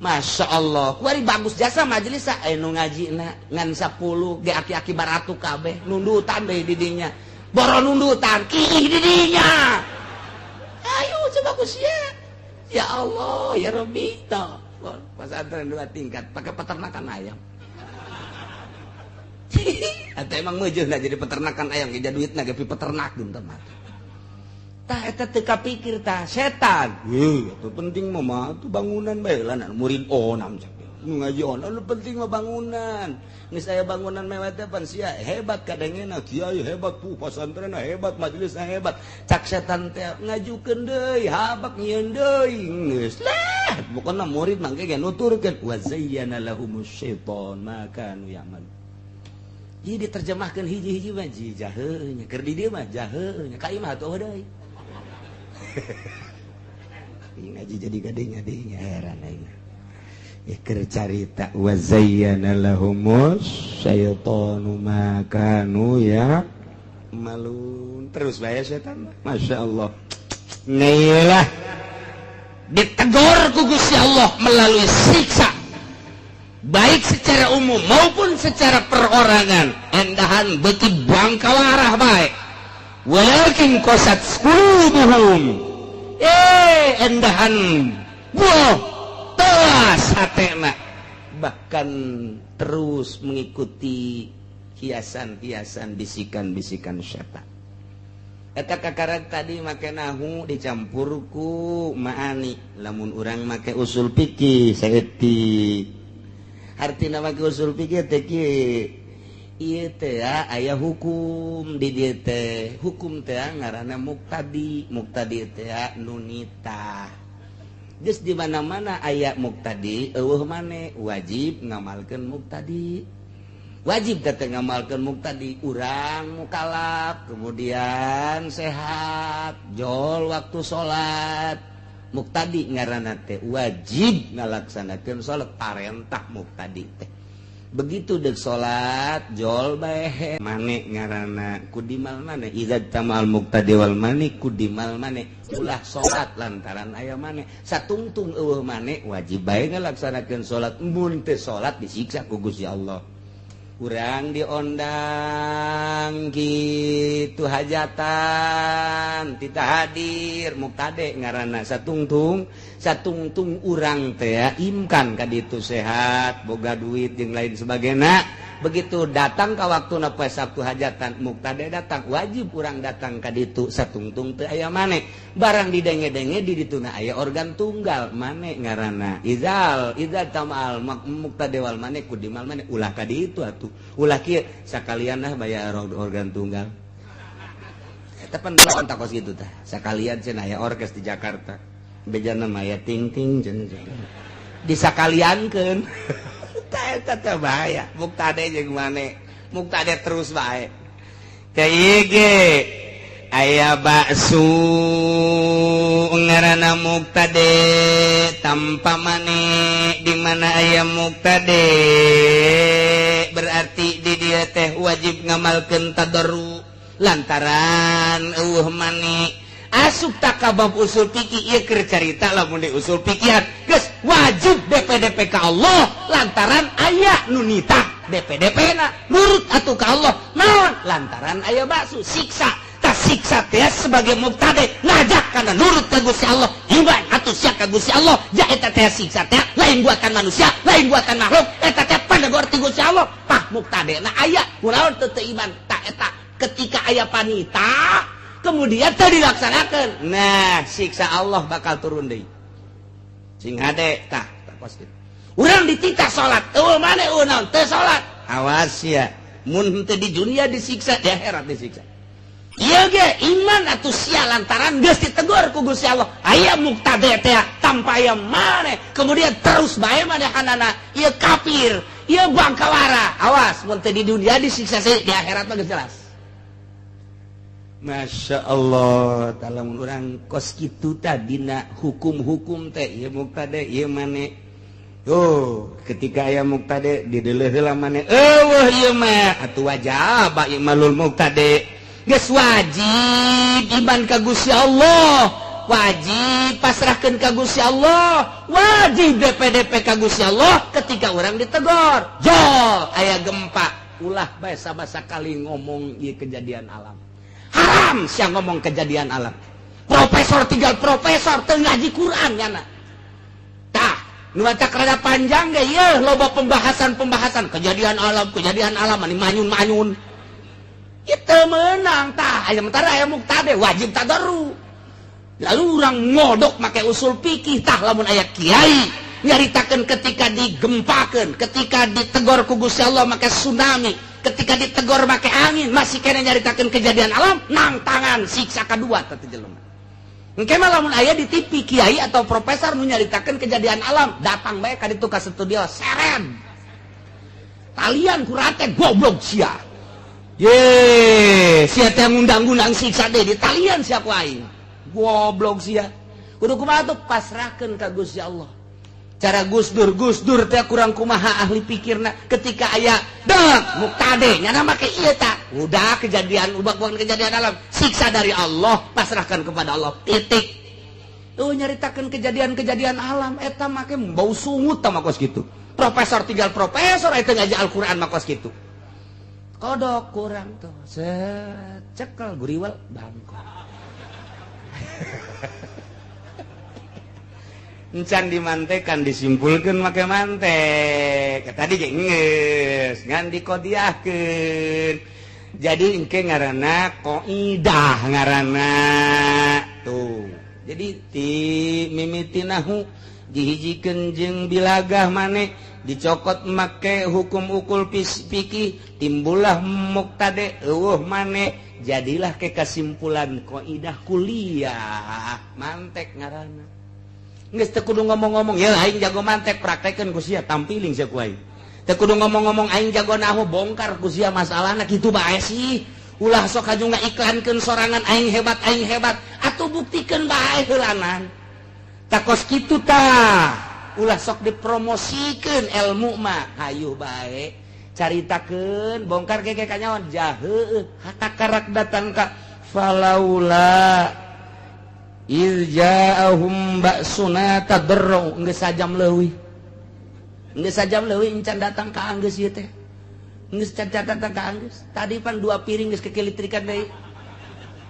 Masya Allah kuari bagus jasa majelis aya nu ngajina ngan 10 ge aki-aki baratu kabeh nundutan deui di dinya boro nundutan kiih di dinya ayo coba ku sia ya Allah ya Rabbi toh pesantren 2 tingkat pakai peternakan ayam. Atau emang meujeuna jadi peternakan ayam ge duitna ge peternakeun teh mah. Tah eta teu kapikir tah setan. Heuh atuh penting mah tuh bangunan bae lah murid onam cak. Ngaji onam nu penting mah bangunan. Geus aya bangunan mewah teh pan sia hebat kadengena kiai hebat puh pasantrenna hebat majelisna hebat. Cak setan teh ngajukeun deui habak nyieun deui geus lah pokona murid mangke ge nuturkeun wa zayyana lahumus syaitan ma kanu ya'mal. Jadi diterjemahkan hiji-hiji mah ji jaheunya keur di dieu mah jaheunya ka imah atuh deui. Ngaji jadi gading-gadingnya heran aing. Keur carita wa zayyana lahumus syaitanu ma kanu ya malun terus bae setan Masya Allah. Ngelah ditegur ku Gusti Allah melalui siksa baik secara umum maupun secara perorangan endahan beuki bangkawarah bae walakin qasat qulubuhum endahan buah telas hatena bahkan terus mengikuti hiasan-hiasan bisikan-bisikan setan. Eta kakarak tadi make nahu dicampur ku maani lamun urang make usul fikih saeutik artina make usul fikih teh kieu ieu teh aya hukum di dieu teh hukum teh ngaranna muktadi muktadi teh nunita geus di mana-mana aya muktadi eueuh mane wajib ngamalkeun muktadi wajib teh ngamalkeun muktadi urang mukalaf kemudian sehat jol waktu salat muktadi ngaranna teh wajib ngalaksanakeun salat parentah muktadi teh. Begitu dek salat jol bae mane ngaranna kudimal mane. Idza tamal muqtadi wal mani kudimal mane, ulah salat lantaran aya mane. Satungtung eueuh mane wajib bae ngalaksanakeun salat, mun teu salat disiksa ku Gusti Allah. Urang diondang gitu hajatan tidak hadir, muktade ngaranna. Satungtung satungtung urang teh imkan ka ditu sehat, boga duit jeung lain sebagainya. Begitu datang ke waktu poe Sabtu hajatan, muktade datang, wajib urang datang ka ditu satungtung teu aya mane. Barang didenge-denge di dituna aya organ tunggal, mane ngaranna. Izal idza tamal muktade wal mane kudimal mane, ulah ka ditu atuh, ulah kieu sakalian lah bayar organ tunggal. Eta pan takos gitu tah, sakalian cenah aya orkes di Jakarta, bejana mah aya ting ting cenah disakaliankeun. Tah eta teh bahaya muktade jeung mane, muktade terus bae. Teh ge aya bakso ngaranna muktade tanpa mane. Di mana aya muktade berarti di dia teh wajib ngamalkeun tadarru lantaran eueuh mane. Asup tak ka bab usul fikih ieu, keur carita lamun di usul fikihan geus wajib DPDP ka Allah lantaran aya nu nitah DPDP na nurut atuh ka Allah. Naon lantaran aya bakso siksa, tak siksa teh sebagai muktade ngajak karena nurut ka Gusti Allah, iman atuh sia ka Gusti Allah. Ja eta teh siksa teh lain buatan manusia, lain buatan makhluk, eta teh panegor ti Gusti Allah. Pah muktade na aya kunaon teu teu iman tak eta ketika aya panita kemudian tadi dilaksanakan, nah siksa Allah bakal turun deui. Sing hade tah kos kitu. Urang dititah salat, eueuh mane, eueuh naon, teu salat, awas ya, mun teu di dunia disiksa, di akhirat disiksa. Ieu ge iman atuh sia lantaran geus ditegur ku Gusti Allah aya muktade teh tanpa aya mane, kemudian terus bae manehanana, ieu kafir, ieu bangkawara, awas mun teu di dunia disiksa, di akhirat mah geus jelas. Masya Allah, lamun urang kos kitu tadina hukum-hukum teh ieu muktade ieu mane. Oh, ketika aya muktade dideleh heula mane, eueuh ieu mah atuh wajib imalul muktade. Geus wajib iman ka Gusti Allah, wajib pasrahkeun ka Gusti Allah, wajib DPDP ka Gusti Allah. Ketika orang ditegor jol aya gempa, ulah bae sama sekali ngomong ieu kejadian alam. Haram sia ngomong kejadian alam. Profesor tinggal profesor teu ngaji Quran nyana. Tah nu matak rada panjang ge ieu loba pembahasan-pembahasan kejadian alam, kejadian alam ani manyun-manyun itu menang. Tah aya mentara aya muktade wajib tadarru, lalu orang ngodok make usul fikih. Tah lamun aya kiai nyaritakeun ketika digempakeun, ketika ditegor ku Gusti Allah make tsunami, ketika ditegor make angin, masih kena nyaritakeun kejadian alam, nang tangan siksa kedua teh jelema. Engke mah lamun aya di TV kiai atau profesor nu nyaritakeun kejadian alam, datang bae ka ditu ka studio, seret talian kurate, goblok sia. Ye, sia teh ngundang-undang siksa deh di talian sia ku aing. Goblok sia. Kudu kumaha tuh? Pasrahkeun ka Gusti Allah. Cara Gus Dur, Gus Dur teh kurang kumaha ahli pikirna ketika aya dek muktade nyana make ieu ta. Udah kejadian ubah bukan kejadian alam, siksa dari Allah, pasrahkan kepada Allah. Titik. Tuh nyaritakeun kejadian-kejadian alam eta make bau sungut ta mah kos kitu. Profesor tinggal profesor eta ngaji Al-Qur'an mah kos kitu. Kodok kurang tuh secekel guriwal bangkok. Encan dimantekan, disimpulkan make mantek tadi ge geus ngan dikodiahkeun. Jadi engke ngaranna kaidah ngaranna tuh. Jadi ti mimitinahu dihijikeun jeung bilagah maneh dicokot make hukum ukul fikih, timbullah muktade eueuh maneh, jadilah ke kesimpulan kaidah kuliah mantek ngaranna. Geus teu kudu ngomong-ngomong ya aing jago mantek, praktekeun ku sia, tampiling sia ku aing. Teu kudu ngomong-ngomong aing jago nahu, bongkar ku sia masalahna, kitu bae sih. Ulah sok haju ngaiklankeun sorangan aing hebat, aing hebat, atuh buktikeun bae heulanan. Takos kitu tah. Ulah sok dipromosikeun ilmu mah, hayu bae. Caritakeun bongkar ke kanyawan jahe karak datang ka falaula iz ja'ahum ba'suna tadarru, geus sajam leuwih, geus sajam leuwih encan datang ka anggeus ieu teh, geus can datang ka anggeus. Tadi pan dua piring geus kekelitrikan deui,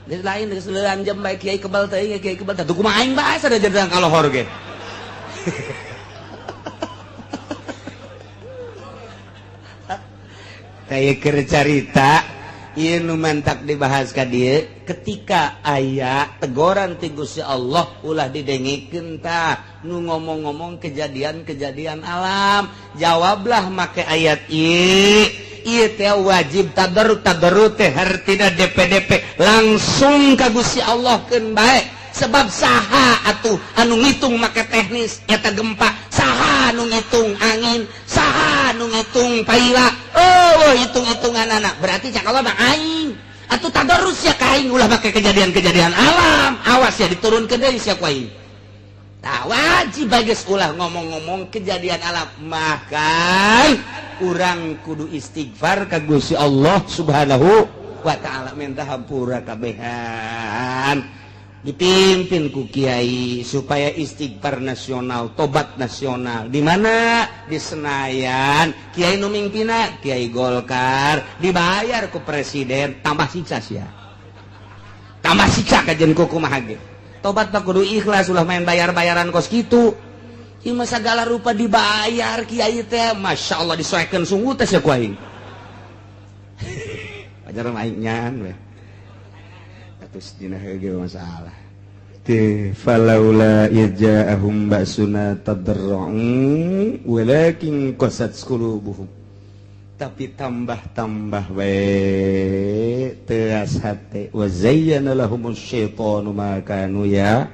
geus lain geus leuan jam bae. Kiai kebal teh, kiai kebal teh kumaha aing bae sada datang ka lohor ge. Kayak carita nu mantak dibahas ka dieu, ketika aya teguran ti Gusti Allah ulah didengikeun tah nu ngomong-ngomong kejadian-kejadian alam, jawablah make ayat ieu. Ieu teh wajib tadarru. Tadarru teh hartina DPDP langsung ka Gusti Allah keun bae, sebab saha atuh anu ngitung make teknis eta gempa? Saha anu ngitung angin? Saha anu ngitung paila? Oh, hitung-hitungan anak berarti cak Allah mah aing atuh tadarus ya ka aing, ulah make kejadian-kejadian alam, awas ya diturunkeun deui sia ku aing. Tah, wajib bagus ulah ngomong-ngomong kejadian alam, maka urang kudu istighfar ka Gusti Allah Subhanahu wa Ta'ala, minta hampura kabehan, dipimpin ku kiai supaya istighfar nasional, tobat nasional. Di mana? Di Senayan. Kiai nu mimpina kiai Golkar, dibayar ku presiden, tambah siksa sia, tambah siksa kajen ku kumaha ge. Tobat mah kudu ikhlas, ulah main bayar-bayaran kos kitu. Ieu mah segala rupa dibayar kiai teh, Masya Allah, disoekeun sungguh teh sia ku aing. Pajar mah aing nyan we. Atus dina heuge masalah. Teh falaula idja'ahum ba'suna tadarra'u walakin qasat qulubuhum. Tapi tambah-tambah we teas hate, wa zayyana lahumus syaitanu ma kanu ya.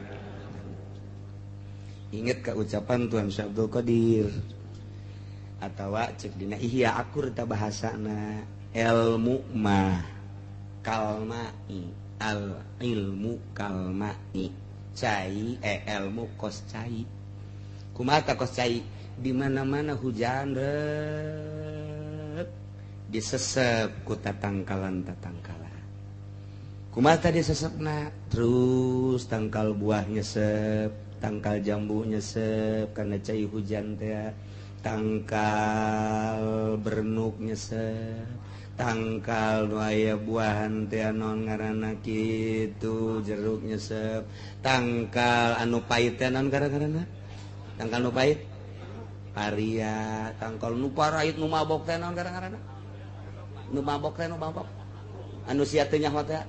Ingat ke ucapan Tuhan Syekh Abdul Qadir atawa cek dina Ihya akur ta bahasana, ilmu mah kalmai, al ilmu kalmai, cai, ilmu kos cai. Kumaha kos cai? Di mana-mana hujan rek disesep ku tatangkalan tatangkalan. Kumaha disesepna? Terus tangkal buah nyesep, tangkal jambu nyesep karena cai hujan teh, tangkal bernuk nyesep, tangkal nu aya buahan teh naon ngaranna kitu, jeruk nyesep, tangkal anu pahit teh naon ngaranna, tangkal nu pahit paria, tangkal nu parait nu mabok teh naon ngaranna, nu mabok teh, nu mabok anu sia teu nyaho teh.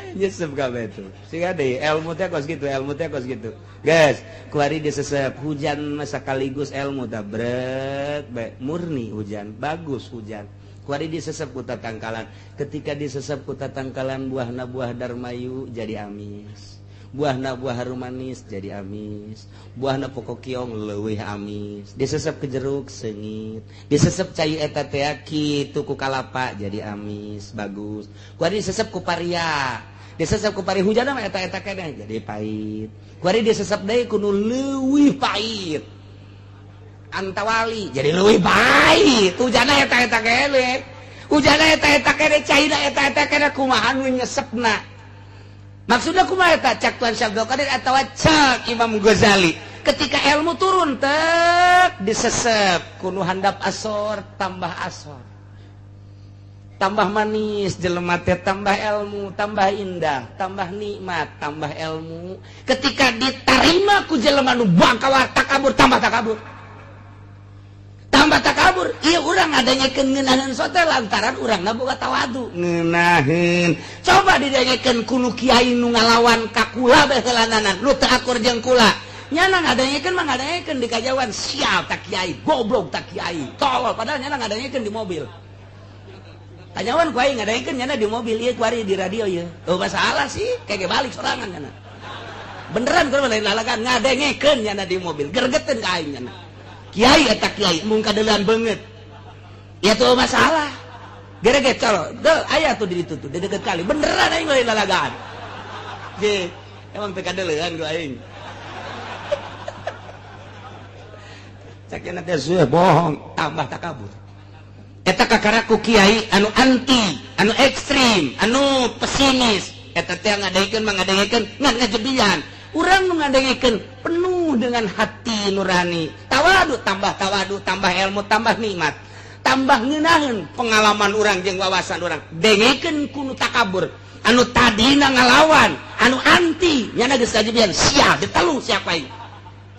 Nyesep kabeh tuh. Siga deui ilmu teh kos kitu, ilmu teh kos kitu. Guys, kuari disesep hujan masa sekaligus ilmu tah brek bae murni hujan, bagus hujan. Kuari disesep ku tatangkalan. Ketika disesep ku tatangkalan, buahna buah darmayu jadi amis. Buahna buah harum manis jadi amis. Buahna pokok kiong leuwih amis. Disesep ke jeruk seungit. Disesep cai eta teh kitu ku kalapa jadi amis, bagus. Kuari disesep ku paria. Disesep ku pari hujan mah eta-eta keneh jadi pahit. Kuari disesep deui ku nu leuwih pahit. Antawali jadi leuwih pahit. Hujana eta-eta keneh. Hujana eta-eta keneh, caina eta-eta keneh, kumaha nu nyesepna? Maksudnya kumaha eta cak Tuhan Syekh Abdul Qadir atawa cak Imam Ghazali? Ketika ilmu turun tek disesep ku nu handap asor, tambah asor, tambah manis jelema teh, tambah ilmu, tambah indah, tambah nikmat, tambah ilmu. Ketika diterima ku jelema nu bangkawa takabur, tambah takabur, tambah takabur. Ieu urang ngadengekeun ngeunaheun sote lantaran urangna boga tawadu ngeunaheun. Coba didengekeun ku nu kiai nu ngalawan ka kula bae heulananan, nu teu akur jeung kula, nyana ngadengekeun mah ngadengekeun di kajauhan, sial tak kiai, goblok tak kiai, tolol, padahal nyana ngadengekeun di mobil. Kanyawan ku aing ngadengekeun nyana di mobil ieu, kuari di radio ieu. Oh, masalah sih, kayak balik sorangan nyana. Beneran kudu lain lalagan ngadengekeun nyana di mobil, gergeteun ka aing nyana. Kiai eta kiai mung kadeulean beungeut. Ya tuh masalah. Gereget calo, deh aya tuh di ditu tuh, di deket kali. Beneran aing lain lalagan. Ge, emang teu kadeulean ku aing. Cek teh bohong, tambah takabur. Eta kakaraku kiai anu anti, anu ekstrim, anu pesimis. Eta teh ngadengekeun mah ngadengekeun ngan ngajebian. Urang nu ngadengekeun penuh dengan hati nurani. Tawadu, tambah tawadu, tambah ilmu, tambah nikmat. Tambah ngeunaheun pengalaman urang jeung wawasan urang. Dengekeun ku nu takabur. Anu tadina ngalawan, anu anti, nyana geus kajebian, sia ditelu siapa ieu.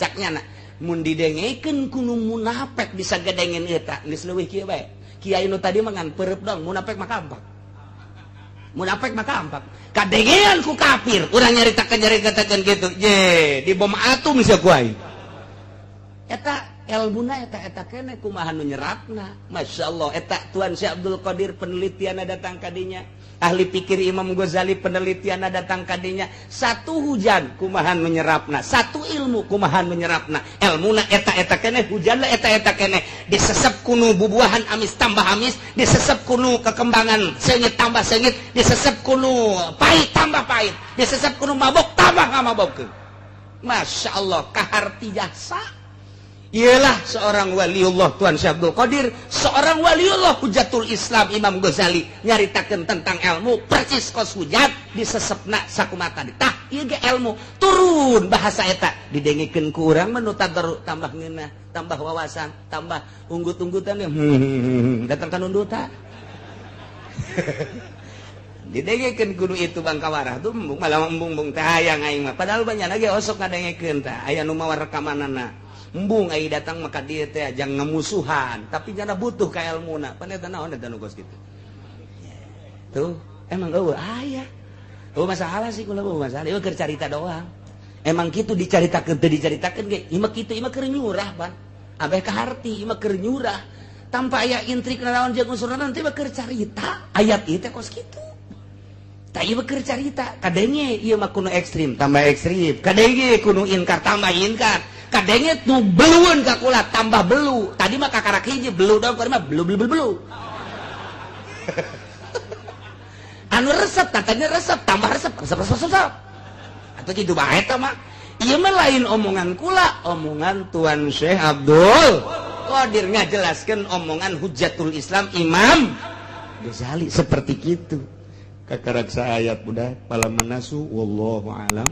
Cak nyana mun didengekeun ku nu munafik bisa gedengen eta geus leuwih kieu bae. Kiai nu tadi mah ngan peureub dong, munafik mah kampak. Munafik mah kampak. Kadengean ku kafir, urang nyaritakeun nyaritakeun kitu. Je, di bom atom sia ku aing. Eta elmuna eta eta kene kumaha nu nyerapna. Masya Allah, eta Tuan Syekh Abdul Qadir penelitianna datang kadinya. Ahli pikir Imam Ghazali penelitianna datang kadinya. Satu hujan kumaha menyerapna, satu ilmu kumaha menyerapna. Elmuna eta eta kene, hujanna eta eta kene. Disesep kunu bubuahan amis tambah amis, disesep kunu kekembangan seungit tambah seungit, disesep kunu pahit tambah pahit, disesep kunu mabok tambah ngamabokkeun. Masya Allah, kaharti jasa. Ialah seorang waliullah Tuan Syekh Abdul Qadir, seorang waliullah Hujatul Islam Imam Ghazali nyaritakeun tentang ilmu persis kos hujat disesepna sakumaha tadi. Tah, ieu ge ilmu turun bahasa eta didengekeun ku urang mah nu tadarru tambah ngeunah, tambah wawasan, tambah unggut-unggutan datang ka nunduta. Didengekeun kudu itu bangkawarah tuh malah embung-embung teh hayang aing mah. Padahal banyak lagi osok ngadengekeun tah, aya nu mawa rekamanana. Embung ai datang maka dia teh jangan ngemusuhan, tapi nyana butuh ka ilmuna. Pan eta naon eta nu kos kitu. Tuh, emang eueuh aya. Eueuh masalah sih kula, eueuh masalah. Ieu keur carita doang. Emang kitu dicaritakeun teu dicaritakeun ge, ieu mah kitu, ieu mah keur nyurah, Pan. Abeh ka harti, ieu mah keur nyurah. Tanpa aya intrik naon jeung unsurna nanti mah keur carita. Ayat ieu teh kos kitu. Tah, ieu mah keur carita, kadenge ieu mah kudu ekstrim, tambah ekstrim. Kadenge kudu inkar, tambah inkar. Kadenge nu belueun ka kula tambah belu. Tadi mah kakarak hiji belu doang, mah belu belu belu belu. Anu resep katanya resep, tambah resep, resep resep resep. Atau kitu bae eta mah. Ieu mah lain omongan kula, omongan Tuan Syekh Abdul Qadir ngajelaskeun omongan Hujatul Islam Imam Ghazali seperti gitu. Kakarak ayat budak pala menasu, wallahu alam.